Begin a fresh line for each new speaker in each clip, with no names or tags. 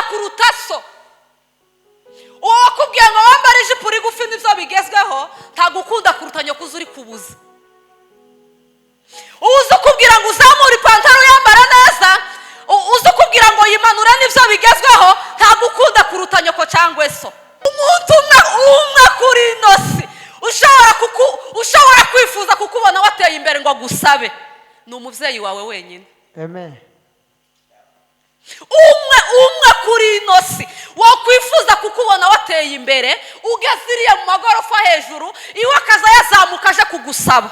Kuruta so. Uwo wakubwiye ngo wambare ijipo rigufi nibyo bigezweho, ntagukunda kuruta nyoko uzi uri kubuza. Uzi ukubwira ngo uzamure ipantaro yambara neza, uzi ukubwira ngo yimanura nibyo bigezweho, ntagukunda kuruta nyoko cyangwa so. Umuntu umwe umwe kuri ino si ushobora kwifuza kukubona wateye imbere ngo agusabe ni umubyeyi wawe wenyine.
Amen.
Umwe umwe kuri ino si wakwifuza kukubona wateye imbere, ugeze iriya mu magorofa hejuru, iwe akaza yazamuka aje kugusaba,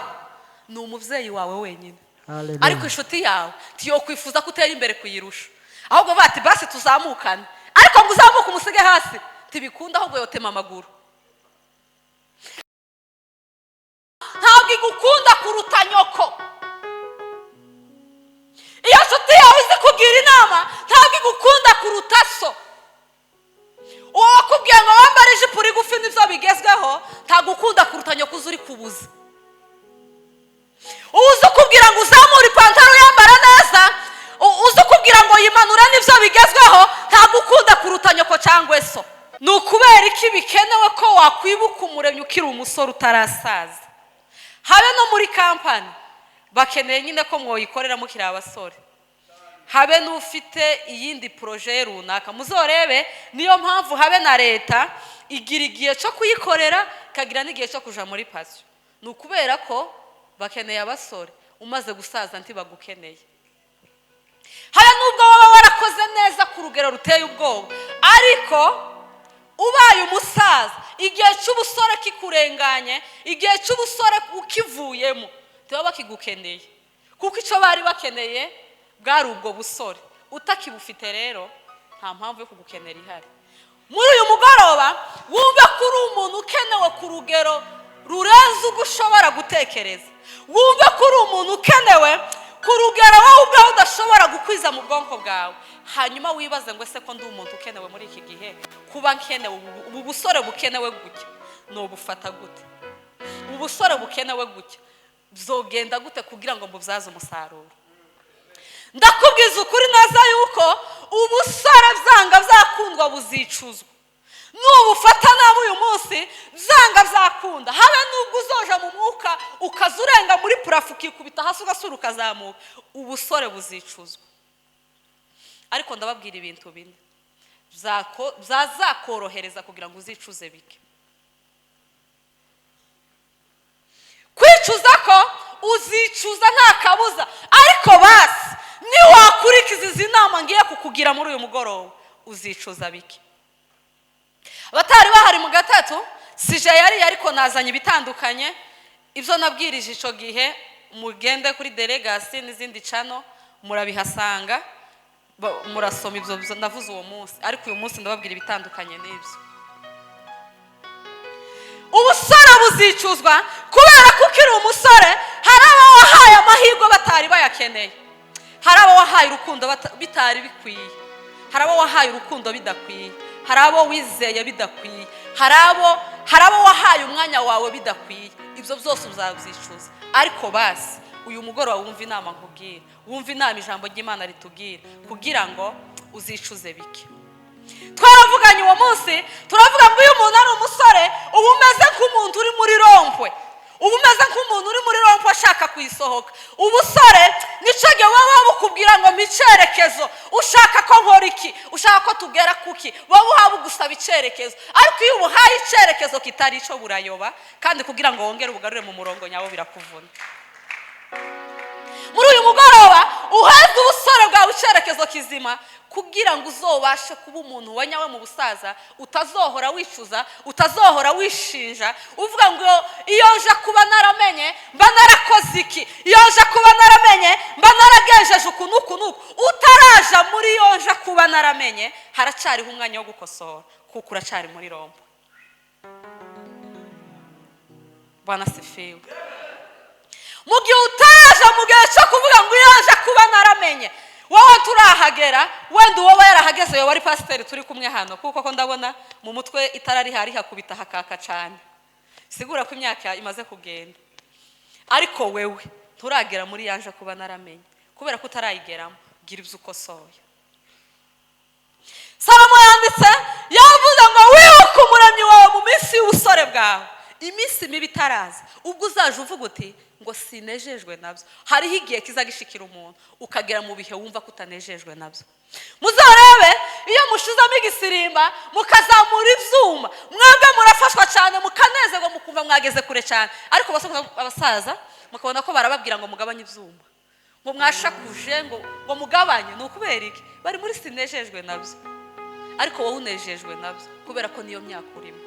ni umubyeyi wawe wenyine.
Hallelujah.
Ariko inshuti yawe ntiyokwifuza ko utera imbere kuyirusha, ahubwo bati: "Basi tuzamukane." Ariko ngo uzamuke umusige hasi ntibikunda, ahubwo yotema amaguru. Ntabwo igukunda kuruta nyoko. Iyo nshuti yawe izi kugira inama ntabwo igukunda kuruta so. Uwo wakubwiye ngo wambare ijipo rigufi nibyo bigezweho, ntagukunda kuruta nyoko uzi uri kubuza. Uzi ukubwira ngo uzamure ipantaro yambara neza, uzi ukubwira ngo yimanura nibyo bigezweho, ntagukunda kuruta nyoko cyangwa so. Ni ukubera iki bikenewe ko wakwibuka Umuremyi ukiri umusore, utarasaza? Habe no muri kampani bakeneye nyine ko mwoyikorera mukiri abasore, habe n'ufite iyindi projet runaka muzorebe. Niyo mpamvu habe na leta igira igihe cyo kuyikorera, ikagira n'igihe cyo kuja muri pension. Ni ukubera ko bakeneye abasore. Umaze gusaza ntibagukeneye, habe n'ubwo waba warakoze neza ku rugero ruteye ubwoba. Ariko ubaye umusaza, igihe cy'ubusore kikurenganye, igihe cy'ubusore ukivuyemo, ntibaba bakigukeneye, kuko icyo bari bakeneye bwari ubwo busore. Utakibufite rero, nta mpamvu yo kugukenera ihari. Muri uyu mugoroba wumve ko uri umuntu ukenewe ku rugero rurenze uko ushobora gutekereza. Wumve ko uri umuntu ukenewe ku rugero wowe ubwawe udashobora gukwiza mu bwonko bwawe. Hanyuma wibaze ngo: "Ese ko ndi umuntu ukenewe muri iki gihe, kuba nkenewe, ubu busore bukenewe gutya ni ubufata gute? Ubu busore bukenewe gutya byogenda gute kugira ngo mbubyaze umusaruro?" Ndakubwiza ukuri neza yuko ubusore byanga byakundwa buzicuzwa nubufata nabi uyu munsi. Byanga byakunda, habe nubwo uzoja mu mwuka ukaza urenga muri plafond, ukikubita hasi, ugasura, ukazamuka, ubusore buzicuzwa. Ariko ndababwira ibintu bine byazakorohereza kugira ngo uzicuze bike. Kwicuza ko uzicuza nta kabuza, ariko basi niwakurikiza izi nama ngiye kukugira muri uyu mugoroba, uzicuza bike. Abatari bahari mu gatatu sije yari, ariko nazanye ibitandukanye. Ibyo nabwirije icyo gihe, mugende kuri delegasi n'izindi channel murabihasanga, murasoma ibyo navuze uwo munsi. Ariko uyu munsi ndababwira ibitandukanye n'ibyo. Ubusore buzicuzwa kubera ko ukiri umusore hari abo wahaye amahirwe batari bayakeneye, hari abo wahaye urukundo bitari bikwiye, hari abo wahaye urukundo bidakwiye, hari abo wizeye bidakwiye, hari abo wahaye umwanya wawe bidakwiye. Ibyo byose uzabyicuza. Ariko basi uyu mugoroba wumva inama nkubwira, wumva inama ijambo ry'Imana ritubwira, kugira ngo uzicuze bike. Twaravuganye uwo munsi, turavuga ngo iyo umuntu ari umusore, uba umeze nk'umuntu uri muri rond-point, uba umeze nk'umuntu uri muri rond-point ashaka kuyisohoka. Ubusore nicyo gihe baba bukubwira ngo mpa icyerekezo, ushaka ko nkora iki, ushaka ko tugera kuki. Wowe uhaba ugusaba icyerekezo, ariko iyo ubuhaye icyerekezo kitari icyo burayoba, kandi kugira ngo wongere ubugarure mu murongo nyawo birakuvuna. Muri uyu mugoroba uheze ubusore bwawe icyerekezo kizima, kugira ngo uzobashe kuba umuntu wa nyawe mu busaza, utazohora wicuza, utazohora wishinja uvuga ngo: "Iyo nje kuba naramenye mba narakoze iki, iyo nje kuba naramenye mba naragejeje uku n'uku n'uku." Utaraja muri "iyo nje kuba naramenye", haracyariho umwanya wo gukosora, kuko uracyari muri rond-point. Bwana asifiwe. Mu gihe utaraja mu gihe cyo kuvuga ngo "iyo nje kuba naramenye", wowe turahagera. Wenda uwoba yarahageze yoba ari pasiteri turi kumwe hano, kuko ko ndabona mu mutwe itara rihari hakubita hakaka cyane, sigura ko imyaka imaze kugenda. Ariko wewe nturagera muri "yaje kuba naramenye". Kubera ko utarayigeramo, gira ibyo ukosoye. Salomo yanditse yavuze ngo wibuke Umuremyi wawe mu minsi y'ubusore bwawe, iminsi mibi itaraza, ubwo uzaje uvuga uti ngo sinejejwe nabyo. Hariho igihe kiza gishikira umuntu, ukagera mu bihe wumva ko utanejejwe nabyo. Muzarebe iyo mushizemo igisirimba, mukazamura ibyuma, mwebwe murafashwa cyane, mukanezerwa, mukumva mwageze kure cyane. Ariko abasaza mukabona ko barababwira ngo mugabanye ibyuma, ngo mwashakuje, ngo mugabanye. Ni ukubera iki? Bari muri sinejejwe nabyo. Ariko wowe unejejwe nabyo kubera ko niyo myaka urimo.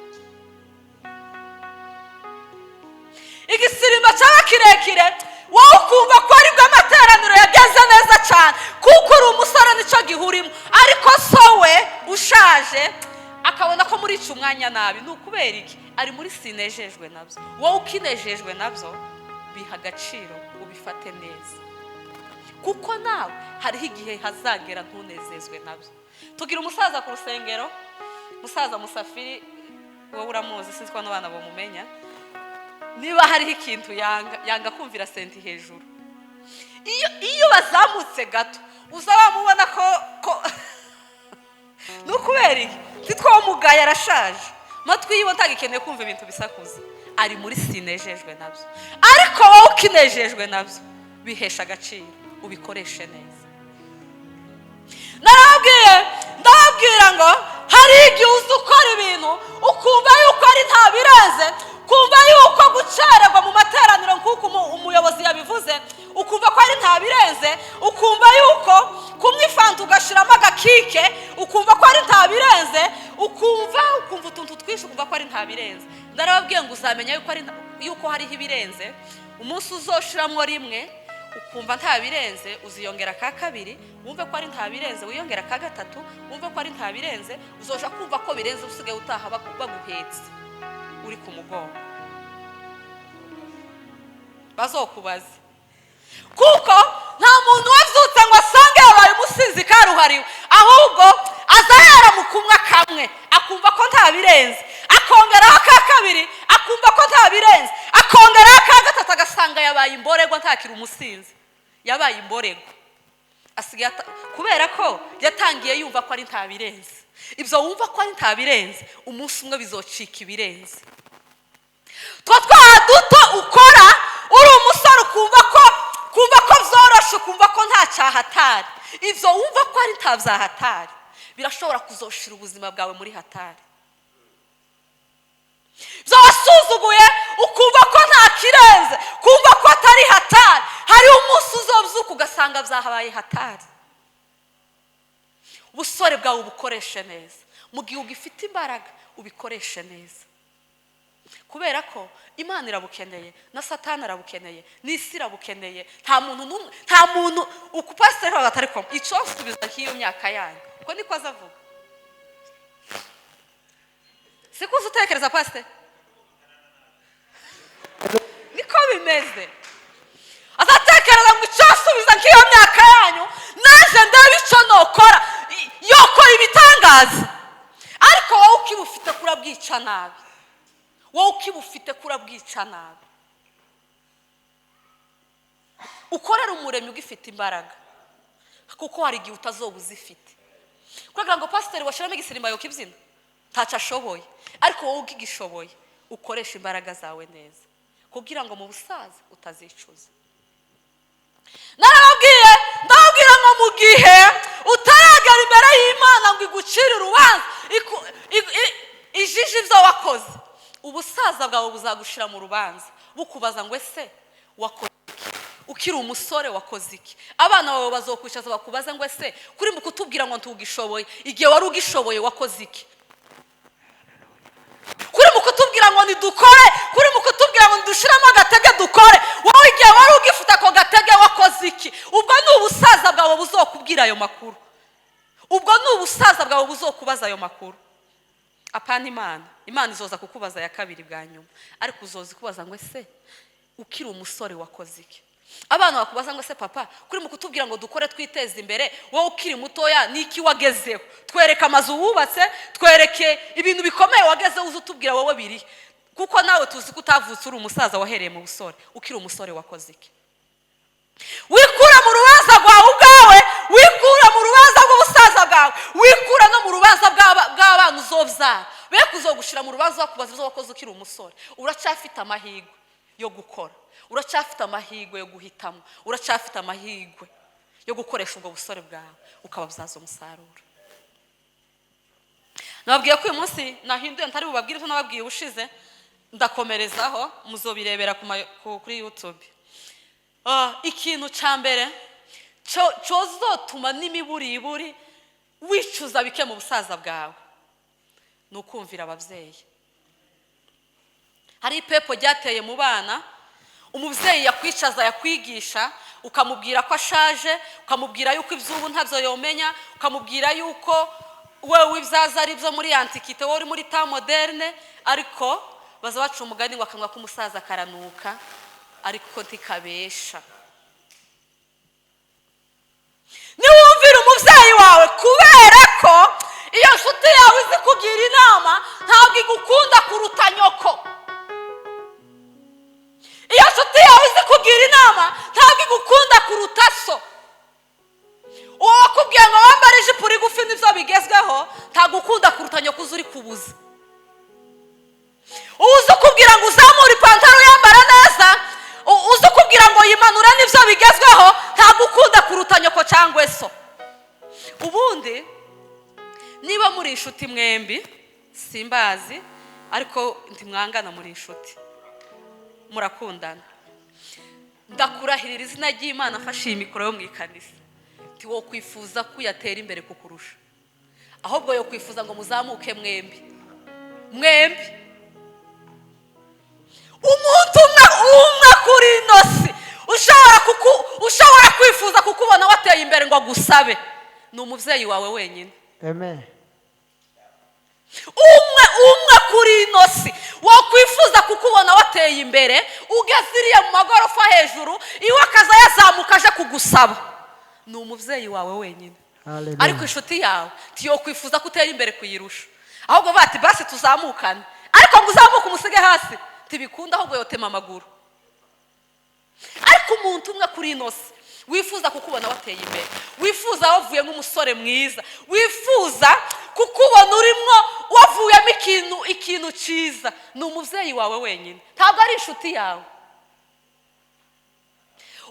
Igisirimba cyaba kirekire, wowe ukumva ko aribwo amateraniro yageze neza cyane, kuko uri umusore, nicyo gihe urimo. Ariko so we ushaje akabona ko murica umwanya nabi. Ni ukubera iki? Ari muri sinejejwe nabyo. Wowe ukinejejwe nabyo, biha agaciro, ubifate neza, kuko nawe hariho igihe hazagera ntunezezwe nabyo. Tugira umusaza ku rusengero, musaza Musafiri, wowe uramuzi, sinzi ko n'abana bamumenya. Niba hariho ikintu yanga, yanga kumvira senti hejuru. Iyo bazamutse gato, uza wamubona ko ni ukubera iki? Ntitwamugaye, arashaje, amatwi yiwe ntagikeneye kumva ibintu bisakuza. Ari muri sinejejwe nabyo. Ariko wowe ukinejejwe nabyo, bihesha agaciro, ubikoreshe neza. Narababwiye, ndababwira ngo hari igihe uza ukora ibintu ukumva yuko ari nta birenze, kumva yuko gucererwa mu materaniro, nk'uko umuyobozi yabivuze, ukumva ko ari nta birenze, ukumva yuko kunywa ifanta ugashyiramo agakike, ukumva ko ari nta birenze, ukumva utuntu twinshi, ukumva ko ari nta birenze. Ndarababwiye ngo uzamenya yuko hariho ibirenze umunsi uzoshiramo rimwe ukumva nta birenze, uziyongera ka kabiri, wumve ko ari nta birenze, wiyongera ka gatatu, wumve ko ari nta birenze. Uzoja kumva ko birenze usigaye utaha baguhetse uri ku mugongo, bazokubaze, kuko nta muntu wabyutse ngo asange yabaye umusinzi karuhariwe. Ahubwo aza yera mu kunywa kamwe, akumva ko nta birenze, akongeraho ka kabiri, akumva ko nta birenze, akongeraho ka gatatu, agasanga yabaye imborerwa, ntakiri umusinzi, yabaye imborerwa. Asigaye kubera ko yatangiye yumva ko ari nta birenze. Ibyo wumva ko ari nta birenze, umunsi umwe bizocika ibirenze. Two twaha duto ukora uri umusore, ukumva ko byoroshe, ukumva ko nta cyahatari, ibyo wumva ko ari nta byahatari birashobora kuzoshira ubuzima bwawe muri hatari. Ibyo wasuzuguye ukumva ko nta kirenze, kumva ko atari hatari, hariho umunsi uzobyuka ugasanga byahabaye hatari. Ubusore bwawe ubukoreshe neza mu gihe ugifite imbaraga, ubikoreshe neza, kubera ko Imana irabukeneye, na Satani arabukeneye, n'isi irabukeneye. Nta muntu n'umwe, nta muntu uku pasiteri atari ko icyo nsubiza nk'iyo myaka yanyu, uko niko azavuga. Siko uzi utekereza, pasiteri, niko bimeze. Azatekereza ngo icyo nsubiza nk'iyo myaka yanyu, naje ndebe icyo nokora, yokora ibitangaza. Ariko wowe ukibufite kurabwica nabi, wowe ukibufite kurabwica nabi. Ukorera Umuremyi ugifite imbaraga, kuko hari igihe utazoba uzifite. Kugira ngo pasiteri washyiramo igisirimba yokibyina, ntacyo ashoboye. Ariko wowe ukigishoboye, ukoresha imbaraga zawe neza kugira ngo mu busaza utazicuza. Narababwiye, ndababwira ngo mu gihe utaragera imbere y'Imana ngo igucire urubanza, ijije ibyo wakoze, ubusaza bwawe buzagushira mu rubanza, bukubaza ngo ese wakoze iki ukiri umusore? Wakoze iki? Abana bawe bazokwicaza bakubaza ngo ese kuri mu kutubwira ngo ntugishoboye, igihe wari ugishoboye wakoze iki? Kuri mu kutubwira ngo nidukore, kuri mu kutubwira ngo nidushiremo agatege dukore, wowe igihe wari ugifite ako gatege wakoze iki? Ubwo ni ubusaza bwawe buzokubwira ayo makuru, ubwo ni ubusaza bwawe buzokubaza ayo makuru, apana Imana. Imana izoza kukubaza ya kabiri bwa nyuma, ariko uzoza ikubaza ngo ese ukiri umusore wakoze iki? Abana bakubaza ngo ese papa, kuri mu kutubwira ngo dukore twiteze imbere, wowe ukiri mutoya niki wagezeho? Twereke amazu wubatse, twereke ibintu bikomeye wagezeho, uze utubwira wowe biri, kuko nawe tuzi ko utavutse uri umusaza, wahereye mu busore. Ukiri umusore wakoze iki? Wikura mu rubanza rwawe ubwawe, wikura mu rubanza rw'ubusaza bwawe, wikura no uzobyara be kuzogushira mu rubanza bakubaza ibyo wakoze ukiri umusore. Uracyafite amahirwe yo gukora, uracyafite amahirwe yo guhitamo, uracyafite amahirwe yo gukoresha ubwo busore bwawe ukababyaza umusaruro. Nababwiye ko uyu munsi nahinduye, ntari bubabwire ibyo nababwiye ubushize, ndakomerezaho, muzobirebera kuri YouTube. Ikintu cya mbere cyozotuma n'imiburiburi wicuza bike mu busaza bwawe ni ukumvira ababyeyi. Hari ipepo ryateye mu bana. Umubyeyi yakwicaza, yakwigisha, ukamubwira ko ashaje, ukamubwira yuko iby'ubu ntabyo yomenya, ukamubwira yuko wewe ibyaza ari byo muri antiquité, wowe uri muri temps moderne. Ariko baza baca umugani ngo akanwa k'umusaza karanuka ariko ntikabesha. Niwumvira umubyeyi wawe, kubera ko iyo nshuti yawe izi kugira inama ntabwo igukunda kuruta nyoko. Iyo nshuti yawe izi kugira inama ntabwo igukunda kuruta so. Uwo wakubwiye ngo wambare ijipo rigufi nibyo bigezweho ntagukunda kuruta nyoko uzi uri kubuza. Uzi ukubwira ngo uzamure ipantaro yambara neza, uzi ukubwira ngo yimanura nibyo bigezweho ntagukunda kuruta nyoko cyangwa so. Ubundi niba muri inshuti mwembi, simbazi, ariko ntimwangana, muri inshuti, murakundana, ndakurahirira izina ry'Imana, afashe iyi mikoro yo mu ikanisa, ntiwokwifuza ko uyatera imbere kukurusha, ahubwo yo kwifuza ngo muzamuke mwembi mwembi. Umuntu umwe umwe kuri ino si ushobora kwifuza kukubona wateye imbere ngo agusabe ni umubyeyi wawe wenyine.
Amen.
Umwe umwe kuri ino si wakwifuza kukubona wateye imbere, ugeze iriya mu magorofa hejuru, iwe akaza yazamuka aje kugusaba, ni umubyeyi wawe wenyine.
Hallelujah.
Ariko inshuti yawe ntiyokwifuza ko utera imbere kuyirusha, ahubwo bati basi tuzamukane, ariko ngo uzamuke umusige hasi ntibikunda, ahubwo yotema amaguru. Ariko umuntu umwe kuri ino si wifuza kukubona wateye imbere, wifuza wavuyemo umusore mwiza, wifuza kukubona urimo wavuyemo ikintu cyiza, ni umubyeyi wawe wenyine, ntabwo ari inshuti yawe.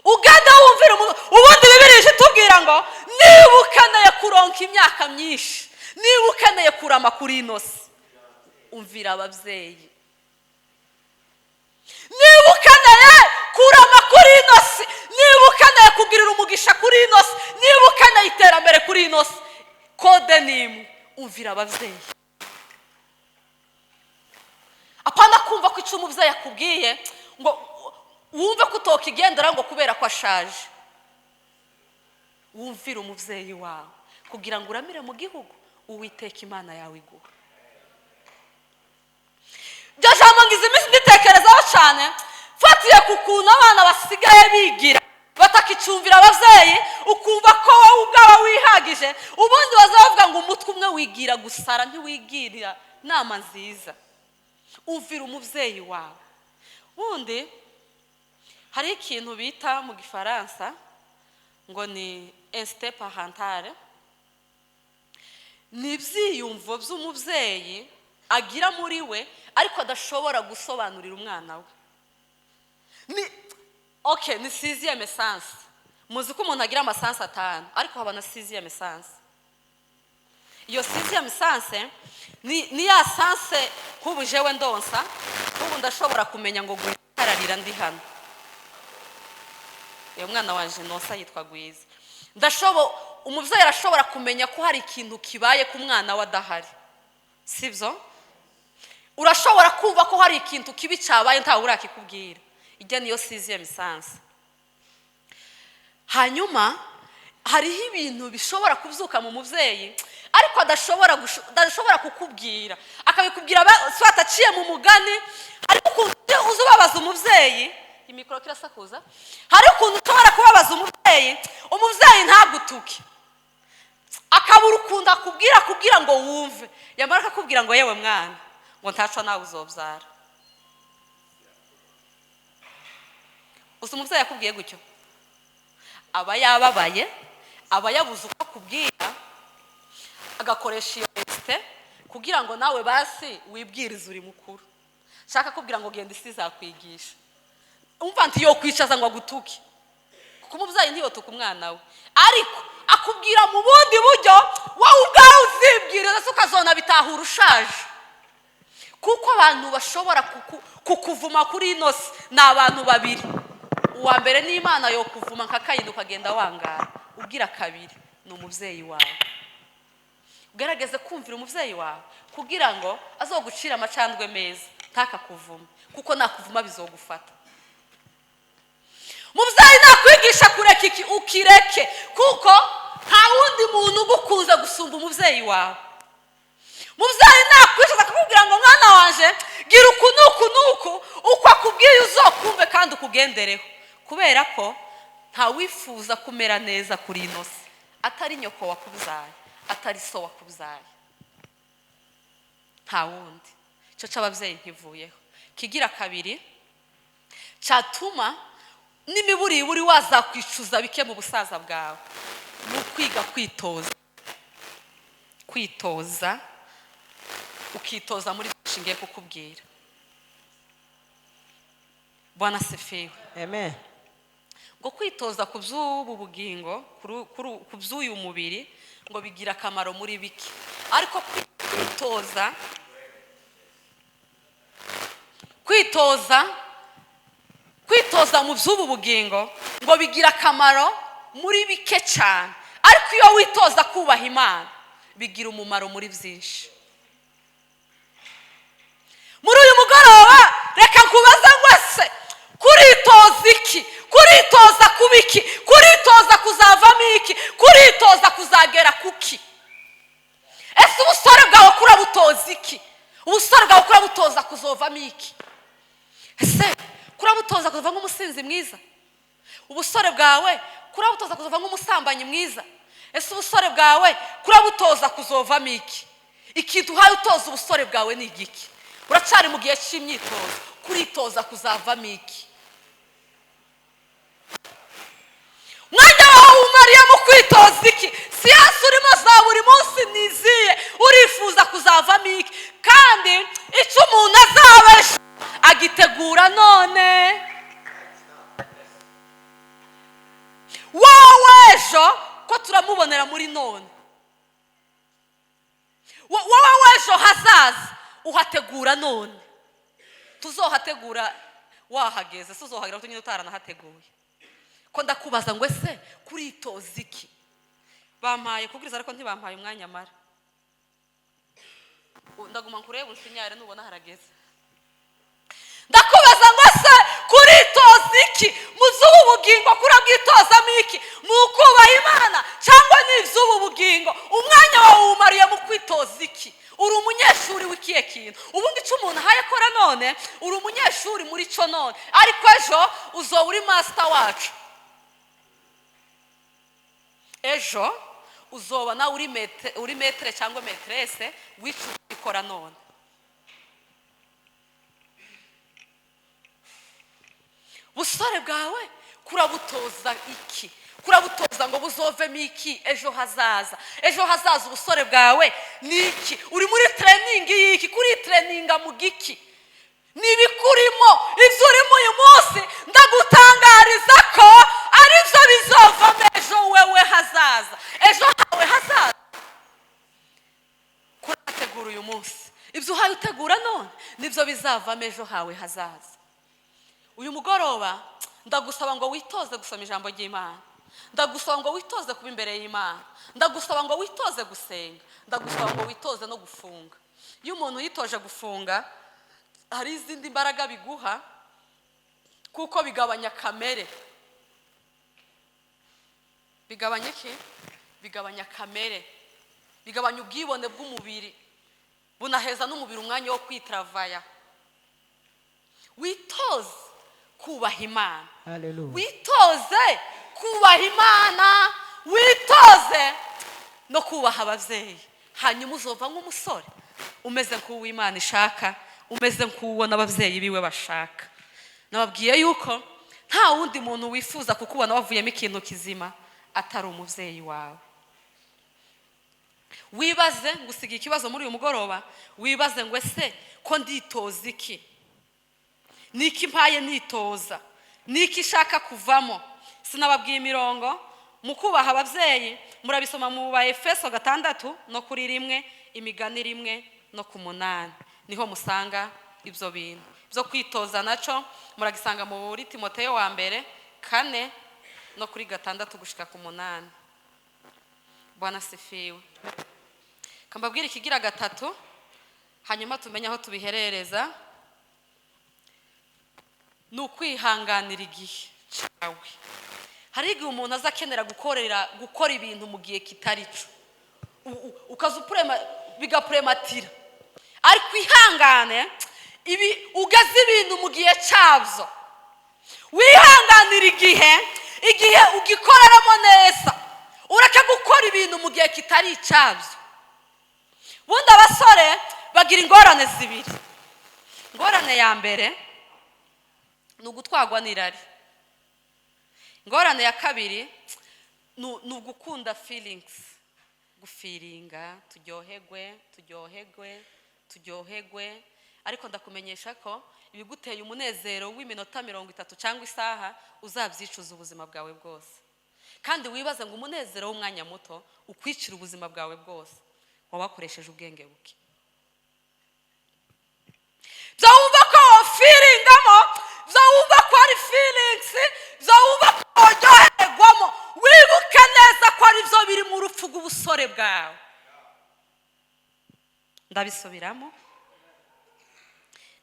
Ugenda wumvira ubundi Bibiliya itubwira ngo niba ukeneye kuronka imyaka myinshi, niba ukeneye kurama kuri ino si, umvira ababyeyi. Niba ukeneye kurama kuri ino si, niba ukeneye kugirira umugisha kuri ino si, niba ukeneye iterambere kuri ino si, code ni imwe: umvira ababyeyi. Apana kumva ko icyo umubyeyi akubwiye ngo wumve ko utokigendera ngo kubera ko ashaje. Wumvire umubyeyi wawe kugira ngo uramire mu gihugu Uwiteka Imana yawe iguha. Iryo jambo ngize iminsi nditekerezaho cyane, mfatiye ku kuntu abana basigaye bigira batakicumvira ababyeyi, ukumva ko wowe ubwawe wihagije. Ubundi baza bavuga ngo umutwe umwe wigira gusara, ntiwigirira inama nziza. Umvira umubyeyi wawe. Ubundi hariho ikintu bita mu Gifaransa ngo ni instinct parental, ni ibyiyumvo by'umubyeyi agira muri we ariko adashobora gusobanurira umwana we. Ni okay, ni sixième sens. Muzi ko umuntu agira ama sens atanu, ariko haba na sixième sens. Iyo sixième sens ni ya sens nk'ubu jewe ndonsa, nk'ubu ndashobora kumenya ngo guhararira ndi hano. Uyu mwana wanje nonsa yitwa Gwiza. Umubyeyi arashobora kumenya ko hari ikintu kibaye ku mwana we adahari, sibyo? Urashobora kumva ko hari ikintu kibi cyabaye ntawe urakikubwira. Ijya niyo sixième sens. Hanyuma hariho ibintu bishobora kubyuka mu mubyeyi ariko adashobora kukubwira, akabikubwira soit aciye mu mugani. Hari ukuntu uza ubabaza umubyeyi, imikoro kirasakuza, hari ukuntu ushobora kubabaza umubyeyi, umubyeyi ntagutuke, akabura ukuntu akubwira ngo wumve, yamara akakubwira ngo yewe mwana, ngo ntaco nawe uzobyara. Uzi umubyeyi akubwiye gutyo aba yababaye, aba yabuze uko akubwira, agakoresha iyo instinct. Kugira ngo nawe basi wibwirize uri mukuru. Shaka kubwira ngo genda, isi izakwigisha. Umva, ntiyokwicaza ngo agutuke, kuko umubyeyi ntiyotuka umwana we, ariko akubwira mu bundi buryo wowe ubwawe uzibwiriza se, ukazona bitahura ushaje. Kuko abantu bashobora kukuvuma kuri ino si ni abantu babiri. Uwa mbere ni Imana, yo kuvuma nka Kayini ukagenda wangara. Ubwira kabiri ni umubyeyi wawe. Ugerageze kumvira umubyeyi wawe kugira ngo azogucire amacandwe meza, ntakakuvuma, kuko nakuvuma bizogufata. Umubyeyi nakwigisha kureka iki, ukireke, kuko nta wundi muntu ugukunze gusumba umubyeyi wawe. Umubyeyi nakwicaza akakubwira ngo: "Mwana wanje, gira uku n'uku n'uku," uko akubwiye uzokumve kandi ukugendereho, kubera ko ntawifuza kumera neza kuri ino si atari nyoko wakubyaye, atari so wakubyaye, nta wundi. Icyo cy'ababyeyi nkivuyeho. Kigira kabiri cyatuma n'imiburiburi wazakwicuza bike mu busaza bwawe ni ukwiga kwitoza. Kwitoza, ukitoza muri byinshi ngiye kukubwira. Bwana asifiwe.
Amen.
Ngo kwitoza ku by'ubu bugingo, ku by'uyu mubiri, ngo bigira akamaro muri bike, ariko kwitoza mu by'ubu bugingo ngo bigira akamaro muri bike cyane, ariko iyo witoza kubaha Imana bigira umumaro muri byinshi. Muri uyu mugoroba reka nkubaze ngo: ese kuritoza iki? Kuritoza kuba iki? Kuritoza kuzavamo iki? Kuritoza kuzagera kuki? Ese ubusore bwawe kurabutoza iki? Ubusore bwawe kurabutoza kuzovamo iki? Ese kurabutoza kuzavamo umusinzi mwiza? Ubusore bwawe kurabutoza kuzovamo umusambanyi mwiza? Ese ubusore bwawe kurabutoza kuzovamo iki? Ikintu uhaye utoza ubusore bwawe ni igiki? Uracyari mu gihe cy'imyitozo, kuritoza kuzavamo iki? Umwanya wawe umariye mu kwitoza iki? Siyansi urimo za buri munsi niziye? Urifuza kuzavamo iki? Kandi icyo umuntu azaba ejo agitegura none. Wowe ejo ko turamubonera muri none, wowe w'ejo hazaza uhategura none. Tuzohategura wahageze, se uzohagera nyine utaranahateguye? Ko ndakubaza ngo: ese kuritoza iki? Bampaye kubwiriza ariko ntibampaye umwanya mara. Ndaguma nkurebe, unsinyare nubona harageze. Ndakubaza ngo: ese kuritoza iki mu z'ubu bugingo? Kurabwitozamo iki? Mu kubaha Imana cyangwa ni iby'ubu bugingo? Umwanya wawe wumariye mu kwitoza iki? Uri umunyeshuri w'ikihe kintu? Ubundi icyo umuntu ahaye akora none, uri umunyeshuri muri cyo none, ariko ejo uzoba uri master wacu. Ejo uzoba nawe uri maître cyangwa maîtresse w'icyo ukora none. Busore bwawe kurabutoza iki? Kurabutoza ngo buzovemo iki ejo hazaza? Ejo hazaza ubusore bwawe ni iki? Uri muri training y'iki? Kuri traininga mu giki? Nibikurimo, ibyo urimo uyu munsi, ndagutangariza ko aribyo bizovamo ejo wewe hazaza, ejo hawe hazaza. Kurategura uyu munsi, ibyo uhaye utegura none nibyo bizavamo ejo hawe hazaza. Uyu mugoroba ndagusaba ngo witoze gusoma ijambo ry'Imana. Ndagusaba ngo witoze kuba imbere y'Imana. Ndagusaba ngo witoze gusenga. Ndagusaba ngo witoze no gufunga. Iyo umuntu yitoje gufunga, hari izindi mbaraga biguha, kuko bigabanya kamere. Bigabanya iki? Bigabanya kamere, bigabanya ubwibone bw'umubiri, bunaheza n'umubiri umwanya wo kwitravaya. Witoze kubaha Imana.
Hallelujah.
Witoze kubaha Imana, witoze no kubaha ababyeyi, hanyuma uzova nk'umusore umeze nk'uwo Imana ishaka, umeze nk'uwo n'ababyeyi biwe bashaka. Nababwiye yuko nta wundi muntu wifuza kukubona wavuyemo ikintu kizima atari umubyeyi wawe. Wibaze ngo usiga ikibazo muri uyu mugoroba, wibaze ngo: ese ko nditoza iki? Niki mpaye nitoza? Niki ishaka kuvamo? Sinababwiye imirongo mu kubaha ababyeyi? Murabisoma mu ba Efeso 6 no kuri 1, Imigani 1 no ku 8, niho musanga ibyo bintu byo kwitoza. Nacyo muragisanga muri Timoteyo wa mbere 4 no kuri 6 gushika ku 8. Bwana asifiwe. Kambabwira ikigira gatatu, hanyuma tumenye aho tubiherereza. Ni ukwihanganira igihe cyawe. Hari igihe umuntu aza akenera gukorera gukora ibintu mu gihe kitari cyo, ukaza upurema bigapurematira, ariko ihangane ibi ugeze ibintu mu gihe cyabyo. Wihanganira igihe, igihe ugikoreramo neza, ureke gukora ibintu mu gihe kitari icyabyo. Ubundi abasore bagira ingorane zibiri. Ingorane ya mbere ni ugutwarwa n'irari. Ingorane ya kabiri ni ugukunda feelings, gufiringa, turyoherwe, turyoherwe, turyoherwe. Ariko ndakumenyesha ko ibiguteye umunezero w'iminota 30 cyangwa isaha uzabyicuza ubuzima bwawe bwose. Kandi wibaze ngo umunezero w'umwanya muto ukwicira ubuzima bwawe bwose, waba wakoresheje ubwenge buke. Byo wumva ko wofiringamo, byo wumva ko ari feelings, byo wumva ko woryoherwamo, wibuke neza ko ari byo biri mu rupfu rw'ubusore bwawe. Ndabisubiramo.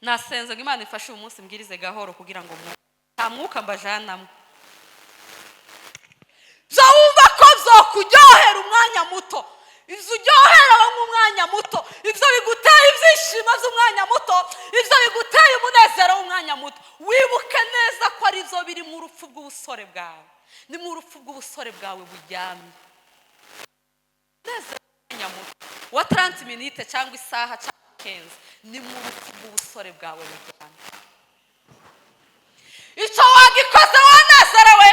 Nasenze ngo Imana ifashe uyu munsi mbwirize gahoro kugira ngo nta mwuka mbajanamo. Byo wumva ko byokuryohera umwanya muto, ibyo uryohera nk'umwanya muto, ibyo biguteye ibyishimo by'umwanya muto, ibyo biguteye umunezero w'umwanya muto, wibuke neza ko ari byo biri mu rupfu rw'ubusore bwawe. Ni mu rupfu rw'ubusore bwawe buryamye. Umunezero w'umwanya muto wa 30 minutes cyangwa isaha cyangwa 15, ni mu rupfu rw'ubusore bwawe buryamye. Icyo wagikoze wanezerewe,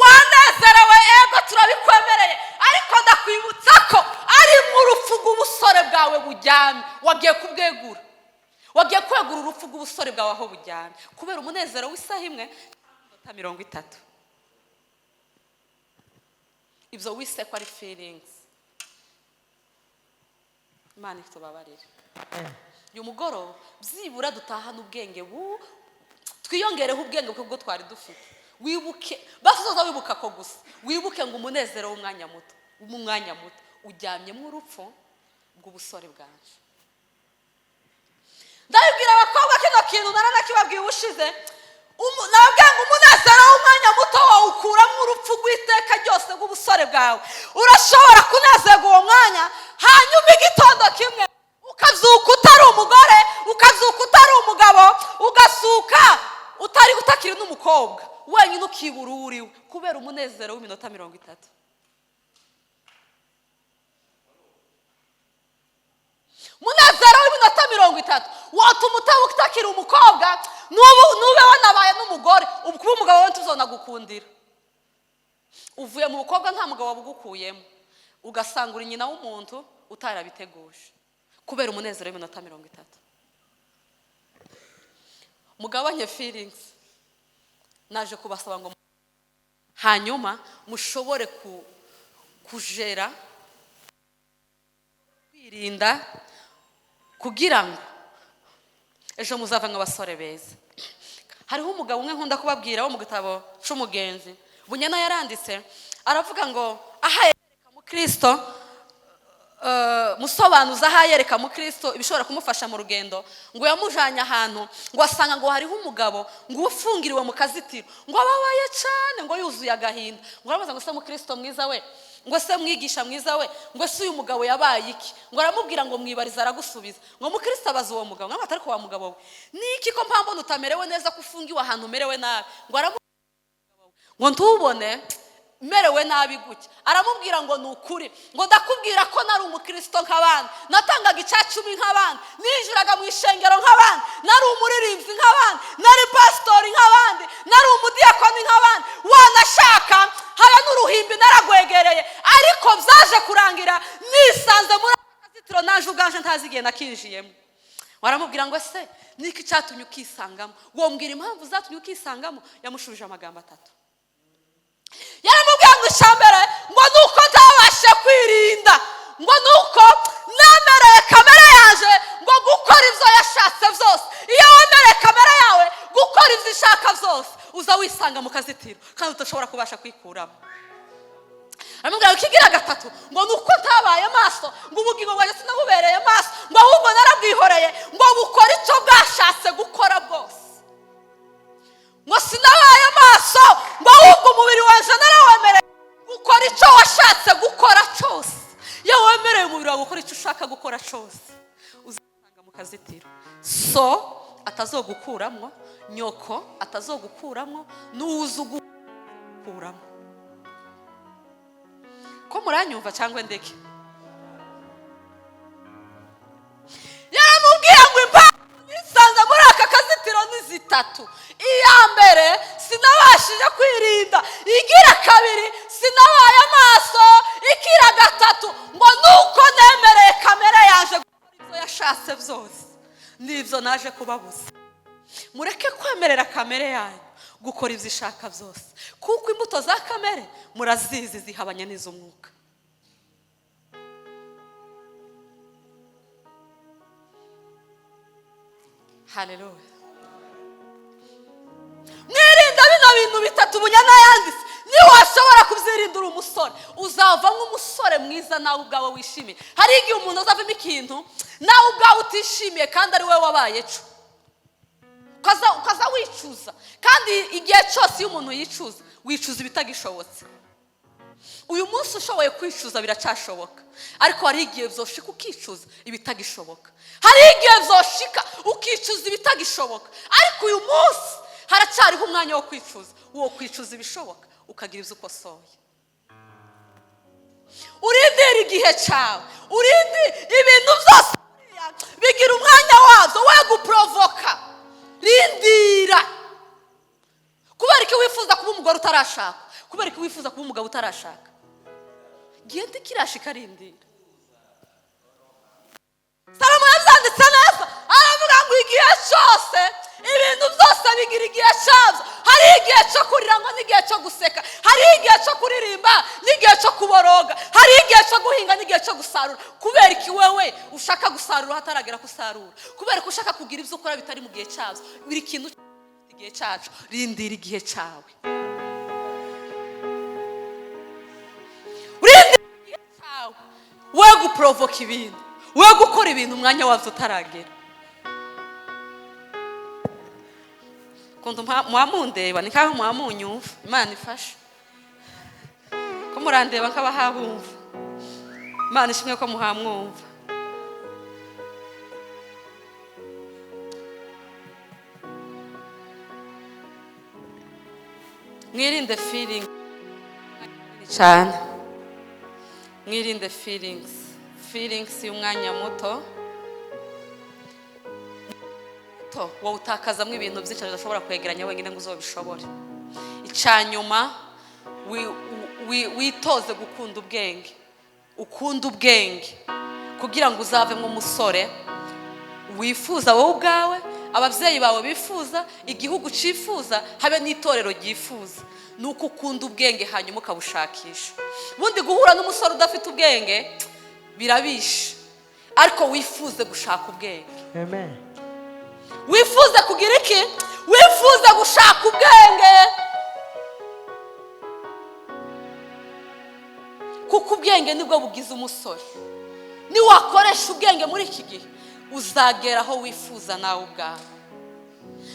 wanezerewe, ego, turabikwemereye, ariko ndakwibutsa ko ari mu rupfu rw'ubusore bwawe buryamye. Wagiye kubwegura, wagiye kwegura urupfu rw'ubusore bwawe aho buryamye kubera umunezero w'isaha imwe, iminota 30, ibyo wise ko ari feelings. Imana itubabarire. Uyu mugoroba byibura dutahane ubwenge, twiyongereho ubwenge bwo twari dufite. Wibuke basi, uzoza wibuka ko gusa wibuke ngo umunezero w'umwanya muto, w'umwanya muto ujyamyemo urupfu rw'ubusore bwanje. Ndabibwira abakobwa kino kintu, naranakibabwiye ubushize. Nababwiye ngo umunezero w'umwanya muto wawukuramo urupfu rw'iteka ryose rw'ubusore bwawe. Urashobora kunezerwa uwo mwanya, hanyuma igitondo kimwe ukazuka utari umugore, ukazuka utari umugabo, ugasuka utari utakiri n'umukobwa wenyine, ukibura uwo uriwe kubera umunezero w'iminota 30. Umunezero w'iminota 30 watuma utaba utakiri umukobwa, nube wanabaye n'umugore. Ubu kuba umugabo we tuzonagukundira uvuye mu bukobwa, nta mugabo wabugukuyemo, ugasanga uri nyina w'umuntu utarabiteguje kubera umunezero w'iminota 30. Mugabanye feelings. Naje kubasaba ngo hanyuma mushobore kujera kwirinda kugira ngo ejo muzava nk'abasore beza. Hariho umugabo umwe nkunda kubabwira wo mu gitabo c'umugenzi Bunyana, yaranditse aravuga ngo aha yereka mukristo, musobanuza aho yereka mukristo ibishobora kumufasha mu rugendo, ngo yamujanye ahantu, ngo asanga ngo hariho umugabo ngo ufungiriwe mu kazitiro, ngo ababaye cyane, ngo yuzuye agahinda. Ngo arabaza ngo: se mukristo mwiza we, ngo se mwigisha mwiza we, ngo se uyu mugabo yabaye iki? Ngo aramubwira ngo: mwibariza aragusubiza. Ngo mukristo abaza uwo mugabo ngo: ariko wa mugabo we, ni iki ko mpamvu utamerewe neza, ko ufungiwe ahantu umerewe nabi? Ngo aramubwira ngo: ntubone Merewe nabi gutya. Aramubwira ngo ni ukuri, ngo ndakubwira ko nari umukristo nk'abandi, natangaga 10% nk'abandi, ninjiraga mu ishengero nk'abandi, nari umuririmbyi nk'abandi, nari pasitori nk'abandi, nari umudiyakoni nk'abandi, wanashaka haba n'uruhimbi naragwegereye, ariko byaje kurangira nisanze muri aka kazitiro, naje ubwanje ntazi igihe nakinjiyemo. Waramubwira ngo ese niki cyatumye ukisangamo? Wombwira impamvu zatumye ukisangamo? Yamushubije amagambo atatu. Yaramubwiye ngo icya mbere ngo ni uko ntabashe kwirinda, ngo ni uko nemereye kamere yaje ngo gukora ibyo yashatse byose. Iyo wemereye kamere yawe gukora ibyo ishaka byose, uza wisanga mu kazitiro kandi udashobora kubasha kwikuramo. Aramubwira ngo ikigira gatatu ngo ni uko ntabaye maso, ngo ubugingo bwanjye sinabubereye maso, ngo ahubwo narabwihoreye ngo bukore icyo bwashatse gukora bwose, ngo sinabaye maso, ngo ahubwo umubiri wanjye narawemereye gukora icyo washatse gukora cyose. Iyo wemereye umubiri wawe gukora icyo ushaka gukora cyose, uzasanga mu kazitiro. So atazogukuramo, nyoko atazogukuramo, n'uza ugukuramo. Ko muranyumva cyangwa ndeke? Yaramubwiye ngo impamvu nisanze muri aka kazitiro ni zitatu. Iya mbere, sinabashije kwirinda. Igira kabiri, sinabaye amaso. Ikira gatatu ngo nuko nemereye kamere yaje gukora ibyo yashatse byose. Nibyo naje kubabuza. Mureke kwemerera kamere yanyu gukora ibyo ishaka byose, kuko imbuto za kamere murazizi, zihabanye n'iz'umwuka. Haleluya. Mwirinda bino bintu bitatu Bunyana yanditse. Niwashobora kubyirinda uri umusore, uzavamo umusore mwiza nawe ubwawe wishimiye. Hari igihe umuntu azavamo ikintu nawe ubwawe utishimiye, kandi ari wowe wabaye cyo, ukaza wicuza. Kandi igihe cyose iyo umuntu yicuza, wicuza ibitagishobotse. Uyu munsi ushoboye kwicuza biracyashoboka, ariko hari igihe byoshika ukicuza ibitagishoboka. Hari igihe byoshika ukicuza ibitagishoboka, ariko uyu munsi haracyariho umwanya wo kwicuza. Wo kwicuza ibishoboka, ukagira ibyo ukosoye. Urindira igihe cyawe, urindi ibintu byose bigira umwanya wabyo, we guprovoka. Rindira. Kubera ko wifuza kuba umugore utarashaka, kubera ko wifuza kuba umugabo utarashaka, genda ikirashika, rindira. Salomo yabyanditse neza, aravuga ngo igihe cyose, ibintu byose bigira igihe cyabyo. Hari igihe cyo kurira ngo n'igihe cyo guseka, hari igihe cyo kuririmba n'igihe cyo kuboroga, hari igihe cyo guhinga n'igihe cyo gusarura. Kubera iki wewe ushaka gusarura hataragera gusarura? Kubera ko ushaka kugira ibyo ukora bitari mu gihe cyabyo. Buri kintu igihe cyacu, rindira igihe cyawe, urindira igihe cyawe. We guprovoka ibintu, we gukora ibintu umwanya wabyo utaragera. Kuntu muba mundeba ni nkaho muba munyumva. Imana ifashe ko murandeba nk'abahabumva. Imana ishimwe ko muhamwumva. Mwirinde feeling cyane, mwirinde feelings y'umwanya muto muto, wowe utakazamo ibintu byinshi udashobora kwegeranya wenyine ngo uzobishobore. Icyanyuma, witoze gukunda ubwenge, ukunda ubwenge kugira ngo uzavemo umusore wifuza wowe ubwawe, ababyeyi bawe bifuza, igihugu cyifuza, habe n'itorero ryifuza. Ni uko ukunda ubwenge hanyuma ukabushakisha. Ubundi guhura n'umusore udafite ubwenge birabishe, ariko wifuze gushaka ubwenge.
Amen.
Wifuze kugira iki? Wifuze gushaka ubwenge, kuko ubwenge nibwo bugize umusore. Niwakoresha ubwenge muri iki gihe, uzagera aho wifuza nawe ubwawe.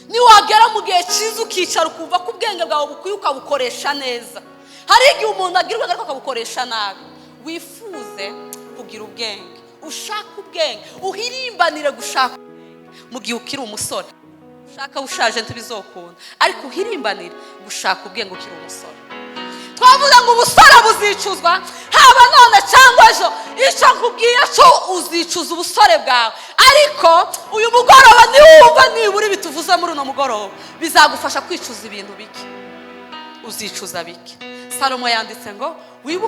Niwagera mu gihe cyiza, ukicara ukumva ko ubwenge bwawe bukwiye, ukabukoresha neza. Hari igihe umuntu agira ubwenge ariko akabukoresha nabi. Wifuze kugira ubwenge, ushake ubwenge, uhirimbanire gushaka ubwenge mu gihe ukiri umusore. Ushaka ushaje ntibizokunda, ariko uhirimbanire gushaka ubwenge ukiri umusore. Twavuze ngo ubusore buzicuzwa, haba none cyangwa ejo. Icyo nkubwiye cyo, uzicuza ubusore bwawe. Ariko uyu mugoroba niwumva nibura ibi tuvuze muri uno mugoroba, bizagufasha kwicuza ibintu bike, uzicuza bike. Salomo yanditse ngo wibuke.